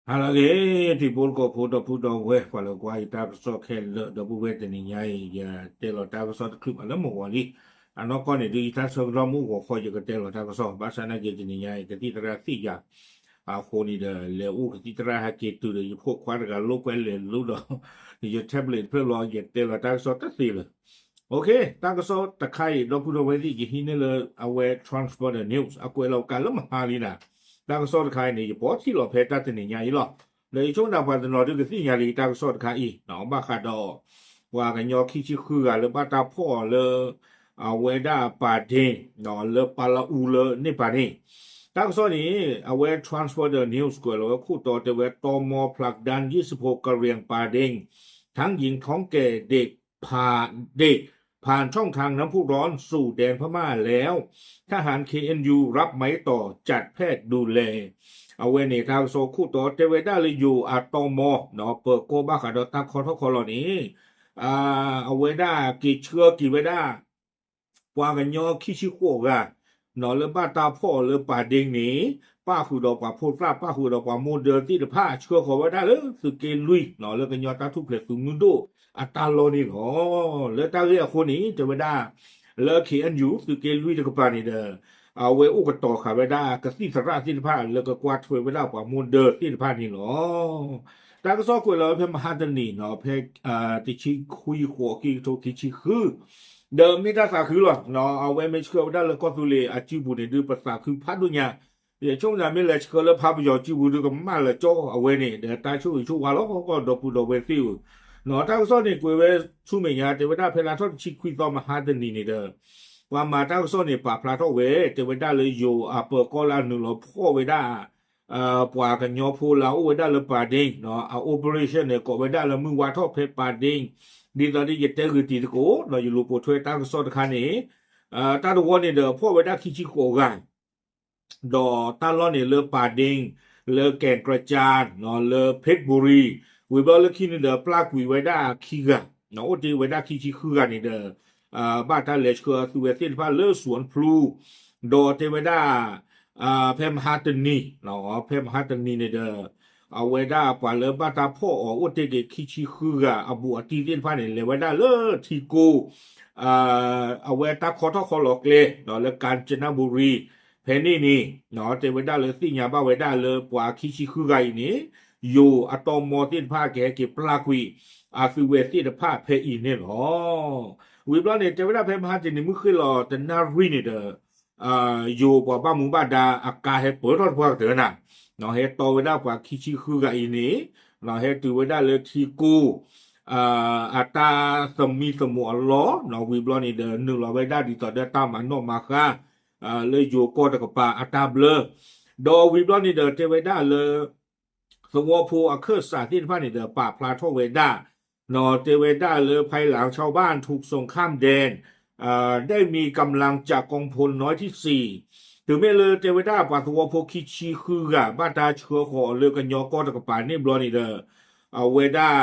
ဟါလၢအဂ့ၤ တံၤဖိသကိးဖိ ဒီပုၢ်ဒီဝဲၢ် ပှၤလၢကွၢ်ယတၢ်ကစီၣ်ခဲလၢာ် ဒီပုၢ်ဝဲၢ် တနံၤညါအံၤ ယတဲလီၤတၢ်ကစီၣ်တချုးဘၣ်လၢမုၢ်ဂီၤလံ. အနီၢ်ကီၢ်န့ၣ် ဒုးယတၢ်ဆၢကတီၢ်မုၢ်ဂီၤဃီ ယကတဲလီၤတၢ်ကစီၣ် ဘၣ်ဆၣ်နာ်က့ တနံၤညါအံၤ ကသံၣ်သရၣ်သံၣ်ယၤ အဃိန့ၣ်ဒီး လဲၤအိၣ်ကသံၣ်သရၣ်ဟဲက့ၤတုၤဒီး ယဖိခွါတဂၤလိာ်ကွဲလဲၤလူဒီး ယ tablet တဖျၢၣ်လီၤ ယတဲလီၤတၢ်ကစီၣ်တသ့လၢၤ တၢ်ကစီၣ်တခါအံၤ ဒီပုၢ်ဒီဝဲၢ်သ့ၣ် ယဟံးန့ၢ်လၢအဝဲ Transporter News အကွဲးလီၤကးလၢမဟါလံနၤ, တၢ်ကစီၣ်တခါအံၤန့ၣ် ယပိာ်ထံၣ်လီၤဖဲတၢ်တနံၤညါအံၤလီၤ. ဒီးယဆိကမိၣ်ပှၤတနီၤဒုးကသ့ၣ်ညါလံတၢ်ကစီၣ်တခါအံၤ ဘၣ်ဃးဒီး ပှၤကညီခံဆံဃုဂၤလၢဘၣ်တၢ်ဖီၣ်အီၤလၢ အဝဲဒၣ်ပာ်ဒ့ လၢပာ်လးအူလၢန့ၣ်ပၤန့ၣ် တၢ်ကစီၣ်န့ၣ် အဝဲ Transporter News ကွဲးလီၤဝဲခိၣ်တီတဲဝဲ ตม.ผลักดัน ยี่สิบหก กะเหรี่ยงป่าเด็ง ทั้งยิงท้องแก่เด็ก ผ่านเด็ก ผ่านช่องทางน้ำพุร้อนสู่แดนพม่าแล้ว ทหาร เคเอ็นยู รับไม้ต่อจัดแพทย์ดูแล အဝဲန့ၣ်တၢ်ကစီၣ်ခိၣ်တီတဲဝဲဒၣ်လၢယိၤအတီမီ ပၢၤကီၢ်ဘၣ်ဃးဒီးတၢ်ခီထီၣ်ခီလီၤန့ၣ် အဝဲဒၣ်က့ၤဆှၢက့ၤဝဲဒၣ် ပှၤကညီခံဆံဃိးဂၤ လၢဘၣ်တၢ်ဖီၣ်အီၤလၢပာ်ဒ့န့ၣ် ပၣ်ဃုာ်ဒီးပှၤဖိသၣ် ပၣ်ဃုာ်ဒီးပှၤမိၢ်ဒၢသ့ၣ်တဖၣ် ဆှၢဃီၤဝဲဒၣ်လၢသုးက့လွံၢ် လၢကညီတၢ်ထူၣ်ဖျဲးသုးမုၢ်ဒိၣ်အတၢ်လီၢ်န့ၣ်လီၤ. လၢတၢ်ဂ့ၢ်အဃိန့ၣ် တဲဝဲဒၣ် လၢ KNU သုးက့လွံၢ်တကပၤန့ၣ်ဒီး အဝဲအိၣ်ကတီၤဃာ်ဝဲဒၣ်ကသံၣ်သရၣ်သ့ၣ်တဖၣ် လၢကကွၢ်ထွဲဝဲဒၣ်ပှၤမိၢ်ဒၢသ့ၣ်တဖၣ်န့ၣ်လီၤ. တၢ်ကစီၣ်ကွဲးလီၤဝဲဖဲမဟါတနံၤ ဖဲ တဆံခွံဃိး ခံကထိခံဆံဃု ဒီးမ့ၢ်တၢ်သးခုလီၤ. အဝဲမ့ၢ်ဆှၢဝဲဒၣ်လၢကီၢ်သူလ့ၤအစုပူၤန့ၣ် ဒုးပသးခုဖးဒိၣ်ညါ ယဆိကမိၣ်မ့ၢ်လဲၤဆှၢလၢဖးပယီၤစုပူၤဒုးကမၣ်လၢကၠီအဝဲန့ၣ် ဒီးတၢ်ဆိၣ်ဂ့ၤဆိၣ်ဝါလီၤ ဒီပုၢ်ဒီဝဲၢ်သ့ၣ်ဧၢ တၢ်ကစီၣ်န့ၣ် ကွဲးဝဲဆူမဲာ်ညါ တဲဝဲဒၣ်ဖဲလါထီၣ်တဆံခွံသီမဟါတနံၤန့ၣ်ဒီး ပှၤမၤတၢ်ကစီၣ်န့ၣ် ပာ်ဖျါထီၣ်ဝဲ တဲဝဲဒၣ်လၢယိၤအပၢၤကီၢ်လၢအနုာ်လီၤဖီၣ်ဝဲဒၣ် ပှၤကညီဖိလၢအအိၣ်ဝဲဒၣ်လၢပာ်ဒ့ အ operation န့ၣ် ကိးဝဲဒၣ်လၢမုၢ်ဝါထီၣ်ဖဲပာ်ဒ့ ဒ်သိးဒီးယတဲဂုာ်တံၤသကိး ဒီးယလူၤပိာ်ထွဲတၢ်ကစီၣ်တခါန့ၣ် တၢ်တဝီန့ၣ်ဒီးဖီၣ်ဝဲဒၣ်ခံဆံဃိးဂၤ ဒီးတၢ်လီၢ်န့ၣ်လၢပာ်ဒ့ လၢကဲၣ်ကြၠါ လၢဖ့းဘူရံၤ ဝံၤဘျီလၢခံန့ၣ်ဒီးပျၢ်ကွံာ်ဝဲဒၣ်ခံဂၤ အိၣ်တ့ၢ်ဝဲဒၣ်ခံဆံဃုဂၤန့ၣ်ဒီး ဘၣ်တၢ်လဲၤဆှၢအသုဝဲသ့ၣ်တဖၣ်လၢစူၣ်ဖျူ ဒီးတဲဝဲဒၣ် ဖဲမဟါတနံၤ ဖဲမဟါတနံၤန့ၣ်ဒီး အဝဲဒၣ်ပှၤလၢဘၣ်တၢ်ဖီၣ်အီၤအိၣ်တ့ၢ်က့ၤခံဆံဃုဂၤအဘူးအတံၢ်သ့ၣ်တဖၣ်န့ၣ် လဲၤဝဲဒၣ်လၢထံကိ အဝဲတၢ်ခီထီၣ်ခီလီၤကျဲ လၢကၣ်စနဘူရံၤ ဖဲန့ၣ်န့ၣ် တဲဝဲဒၣ်လၢသ့ၣ်ညါဘၣ်ဝဲဒၣ်လၢပှၤခံဆံဃုဂၤအံၤန့ၣ် ယိၤအတီမီသ့ၣ်တဖၣ်ကဟဲက့ၤပျၢ်ကွံာ် အသုဝဲသ့ၣ်တဖၣ်ဖဲအံၤန့ၣ်လီၤ. ဝံၤဘျီန့ၣ် တဲဝဲဒၣ်ဖဲမဟါတနံၤမုၢ်ဃ့ၢ်လီၤတနၣ်ရံၣ်န့ၣ်ဒီး ယိၤပှၤဘၣ်မူဘၣ်ဒါအကါဟဲပၢၢ်ထီၣ်တပှၢ်ကတၢၢ်နၤ, ဟဲတီဝဲဒၣ်ပှၤခံဆံဃုဂၤအံၤန့ၣ် ဟဲတုၤဝဲဒၣ်လၢထံကိ အတၢ်သမံသမိးအလီၢ် ဝံၤဘျီန့ၣ်ဒီး နုာ်လီၤဝဲဒၣ်ဒ်သိးဒီးတၢ်မၤနီၣ်မၤဃါ လၢယိၤကီၢ်တကပၤအတၢ်ဘျၢ, ဒီးဝံၤဘျီန့ၣ်ဒီး တဲဝဲဒၣ်လၢ သဝီဖိအခၢၣ်စးသ့ၣ်တဖၣ်န့ၣ်ဒီး ပာ်ဖျါထီၣ်ဝဲဒၣ် တဲဝဲဒၣ်လၢ ภายหลังชาวบ้านถูกส่งข้ามแดน ได้มีกำลังจากกองพลน้อยที่สี่ တုၤမ့ၢ်လၢတဲဝဲဒၣ်ပှၤသဝီဖိခံဆံဃုဂၤ ဘၣ်တၢ်ဆှၢဃီၤအီၤလၢကညီကီၢ်တကပၤန့ၣ်ဘျီန့ၣ်ဒီး အဝဲဒၣ်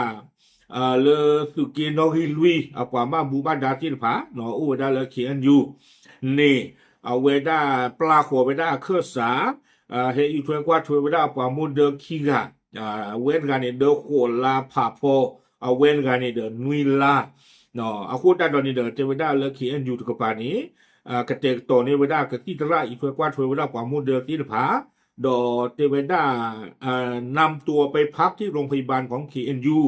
လၢသုးက့နီၣ်ဂံၢ်လွံၢ် အပှၤဘၣ်မူဘၣ်ဒါသ့ၣ်တဖၣ် အိၣ်ဝဲဒၣ်လၢ KNU န့ၣ် အဝဲဒၣ်ပျၢ်ဃီၤဝဲဒၣ်အခၢၣ်စး ဟဲအံးထွဲကွၢ်ထွဲဝဲဒၣ်ပှၤမိၢ်ဒၢခံဂၤ အဝဲတဂၤန့ၣ်ဒီးဃိးလါဖးဖီ အဝဲတဂၤန့ၣ်ဒီးနွံလါ အဃိသတးဒီးန့ၣ်ဒီး တဲဝဲဒၣ်လၢ KNU တကပၤန့ၣ် ကတဲာ်ကတီၤန့ၢ်ဝဲဒၣ်ကသံၣ်သရၣ်အံးထွဲကွၢ်ထွဲဝဲဒၣ်ပှၤမိၢ်ဒၢသ့ၣ်တဖၣ် ဒီးတဲဝဲဒၣ် นำตัวไปพักที่โรงพยาบาลของ เคเอ็นยู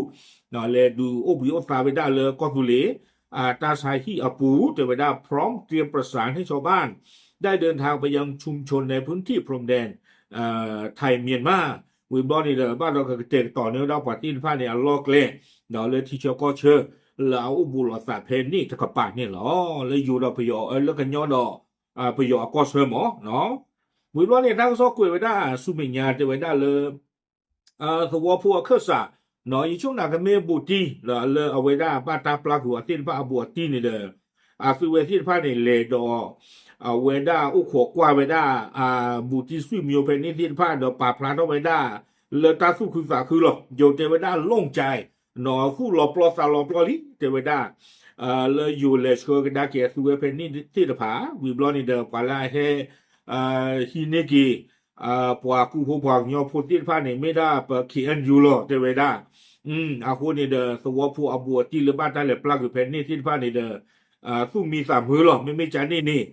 လဲၤဒုးအိၣ်ဘှံးအိၣ်သါဝဲဒၣ်လၢကီၢ်သူလ့ၤ တၢ်ဆါဟံၣ်အပူၤ တဲဝဲဒၣ် พร้อมเตรียมประสานให้ชาวบ้าน ได้เดินทางไปยังชุมชนในพื้นที่พรมแดน ไทยเมียนมา ဝံၤဘျီန့ၣ်ဒီး ဘၣ်ဒီးကကတဲာ်ကတီၤန့ၢ်ဝဲဒၣ်ပှၤသ့ၣ်တဖၣ်န့ၣ် အလီၢ်ကျဲ ဒီးလၢထံဆၢကီၢ်ဆၢ လၢအအိၣ်ဘူးလိာ်သးဖဲန့ၣ်တကပၤန့ၣ်လီၤ. လၢယိၤဒီးပယီၤ လၢကညီဒီး ပယီၤအကီၢ်ဆၢမး ဝံၤဘျီန့ၣ် တၢ်ကစီၣ်ကွဲးဝဲဒၣ်ဆူမဲာ်ညါတဲဝဲဒၣ်လၢ သဝီဖိအခၢၣ်စး ယဆိကမိၣ်ကမ့ၢ်ဘူးတံၢ် လၢအဝဲဒၣ်ဘၣ်တၢ်ပျၢ်ကွံာ်အီၤသ့ၣ်တဖၣ်အဘူးအတံၢ်န့ၣ်ဒီး အသုဝဲသ့ၣ်တဖၣ်န့ၣ်လဲၤဒီး အဝဲဒၣ်အိၣ်ခိးကွၢ်ဝဲဒၣ် ဘူးတံၢ်စွံၣ်မၠိဖဲန့ၣ်သ့ၣ်တဖၣ်ဒီးပာ်ဖျါထီၣ်ဝဲဒၣ် လၢတၢ်သူၣ်ခုသးခုလီၤ. ယိၤတဲဝဲဒၣ် โล่งใจ သူၣ်လီၤပျီသးလီၤပျီလံ တဲဝဲဒၣ် လၢယိၤလဲၤဆှၢကဒါက့ၤအသုဝဲဖဲန့ၣ်သ့ၣ်တဖၣ် ဝံၤဘျီန့ၣ်ဒီး ပှၤလၢအဟဲ ဟံးန့ၢ်က့ၤ ပှၤကူၣ်ဖိပှၤကညီဖိသ့ၣ်တဖၣ်န့ၣ် မ့ၢ်ဒၣ်ပ ခ့ၣ်အဲၣ်ယူၣ် လီၤ တဲဝဲဒၣ်. အဃိန့ၣ်ဒီး သဝီဖိအဘူးအတံၢ်လၢဘၣ်တၢ်လဲၤပျၢ်ကွံာ်ဖဲန့ၣ်သ့ၣ်တဖၣ်န့ၣ်ဒီး သူၣ်မံသးမုာ်လီၤ. မ့မ့ၢ်ကန့ၣ်န့ၣ်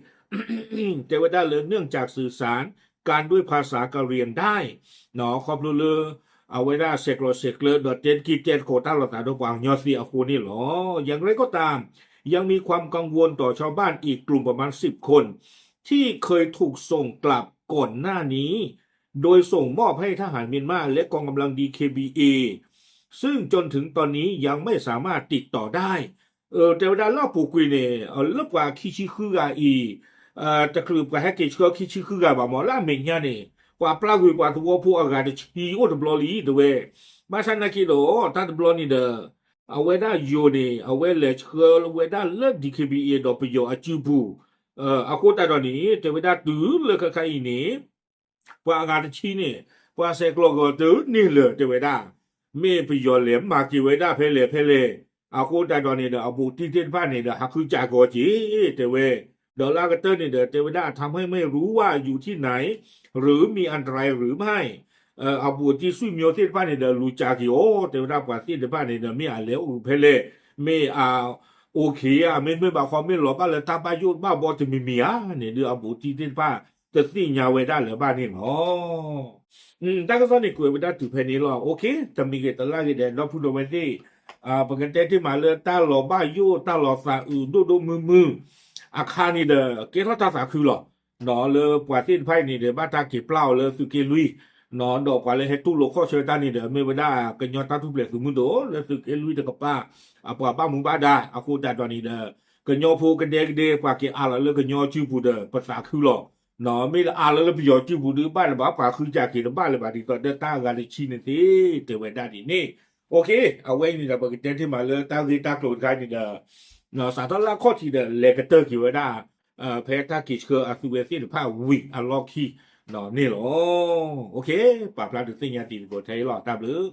တဲဝဲဒၣ်လၢ เนื่องจากสื่อสารการด้วยภาษากะเหรี่ยงได้ ခီဖျိလၢ အဝဲဒၣ်ဆဲးကျိးဆဲးကျၢ ဒီးတဲတက့ၢ်တဲသကိးတၢ်လီၤသးဒီးပှၤကညီသ့အဃိန့ၣ်လီၤ. อย่างไรก็ตาม ยังมีความกังวลต่อชาวบ้านอีกกลุ่มประมาณสิบคน ที่เคยถูกส่งกลับก่อนหน้านี้ โดยส่งมอบให้ทหารเมียนมาและกองกำลัง ดีเคบีเอ ซึ่งจนถึงตอนนี้ยังไม่สามารถติดต่อได้ တဲဝဲဒၣ်လၢအပူၤကွံာ်န့ၣ် လၢပှၤခံဆံဃုဂၤအံၤ တချုးပှၤဟဲက့ၤဆှၢခံဆံဃုဂၤဘၣ်မး လၢအမဲာ်ညါန့ၣ် ပှၤပျၢ်ကွံာ်ပှၤသဝီဖိအဂၤတဆံအိၣ်တဘျီလံ တဲဝဲ. ဘၣ်ဆၣ်နာ်က့ဒီး တၢ်တဘျီန့ၣ်ဒီး အဝဲဒၣ်ယိၤန့ၣ် အဝဲလဲၤဆှၢဝဲဒၣ်လၢ ဒီးပယီၤအစုပူၤ အဃိသတးဒီးန့ၣ် တဲဝဲဒၣ်တုၤလၢခဲခါအံၤန့ၣ် ပှၤအဂၤတဆံန့ၣ် ပှၤဆဲးကျိးဂီၤတန့ၢ်လၢၤ တဲဝဲဒၣ်. မ့ၢ်ပယီၤလဲၤမၤက့ၤဝဲဒၣ်ဖဲလဲၣ်ဖဲလဲၣ် အဃိသတးဒီးန့ၣ်ဒီး အဘူးအတံၢ်သ့ၣ်တဖၣ်န့ၣ်ဒီး ဟးဃုစၢ်ကီးက့ၤ တဲဝဲ. ဒီးလၢအကတၢၢ်န့ၣ်ဒီး တဲဝဲဒၣ် ทำให้ไม่รู้ว่าอยู่ที่ไหน หรือมีอันตรายหรือไม่ အဘူးအတံၢ်ဆွေမျိုးသ့ၣ်တဖၣ်န့ၣ်ဒီး လူၤစၢ်က့ၤအီၤ တဲဝဲဒၣ် ပှၤသ့ၣ်တဖၣ်န့ၣ်ဒီး မ့ၢ်အလဲၤအိၣ်ဖဲလဲၣ် မ့ၢ်အ okay ဧါ မ့မ့ၢ်ဘၣ်ဃီမ့ၢ်လီၤဘၣ်လၢတၢ်ဘၣ်ယိၣ်ဘၣ်ဘီတမံၤမံၤဧါန့ၣ်ဒီး အဘူးအတံၢ်သ့ၣ်တဖၣ် တသ့ၣ်ညါဝဲဒၣ်လၢၤဘၣ်န့ၣ်လီၤ. တၢ်ကစီၣ်န့ၣ်ကွဲးဝဲဒၣ်တုၤဖဲန့ၣ်လီၤ. Okay တမံၤဂ့ၤတလါဂ့ၤဒီး ဒီပုၢ်ဒီဝဲၢ်သ့ၣ် ပကတဲတ့ၢ်မးလၢတၢ်လီၤဘၣ်ယိၣ် တၢ်လီၤသးအုးဒိၣ်ဒိၣ်မုၢ်မုၢ် အခါန့ၣ်ဒီး ကဲထီၣ်တၢ်သးခုလီၤ. လၢပှၤသ့ၣ်တဖၣ်အံၤန့ၣ်ဒီး ဘၣ်တၢ်က့ၤပျၢ်အီၤလၢသုးက့လွံၢ် ဒီးပှၤလၢဟဲတူၢ်လိာ်ခီၣ်ဆၢတၢ်န့ၣ်ဒီး မ့ၢ်ဝဲဒၣ်ကညီတၢ်ထူၣ်ဖျဲးသုးမုၢ်ဒိၣ် လၢသုးက့လွံၢ်တကပၤ အပှၤဘၣ်မူဘၣ်ဒါ အဃိသတးဒီးန့ၣ်ဒီး ကညီဖိကဒဲကဒဲ ပှၤက့ၤအါလီၤလၢကညီစုပူၤဒီး ပသးခုလီၤ. မ့ၢ်အါလီၤလၢပယီၤစုပူၤဒုးဘၣ်လၢၤဘၣ် ပှၤဃုစၢ်က့ၤတဘၣ်လၢၤဘၣ် ဒ်သိးဒီးတၢ်အဂၤတဆံန့ၣ်သ့ တဲဝဲဒၣ်ဒ်န့ၣ်. Okay အဝဲအံၤန့ၣ်ဒီး ပကတဲတ့ၢ်မးလၢတၢ်ဂ့ၢ်တၢ်ကျိၤတခါန့ၣ်ဒီး စးထီၣ်လၢအခီၣ်ထံးဒီး လဲၤကတၢၢ်က့ၤဝဲဒၣ် ဖဲတၢ်က့ၤဆှၢအသုးဝဲသ့ၣ်တဖၣ်ဝံၤအလီၢ်ခံန့ၣ်လီၤ. Okay ပာ်ဖျါဒုးသ့ၣ်ညါတံၤသကိးထဲအံၤလီၤ. တၢ်ဘျုး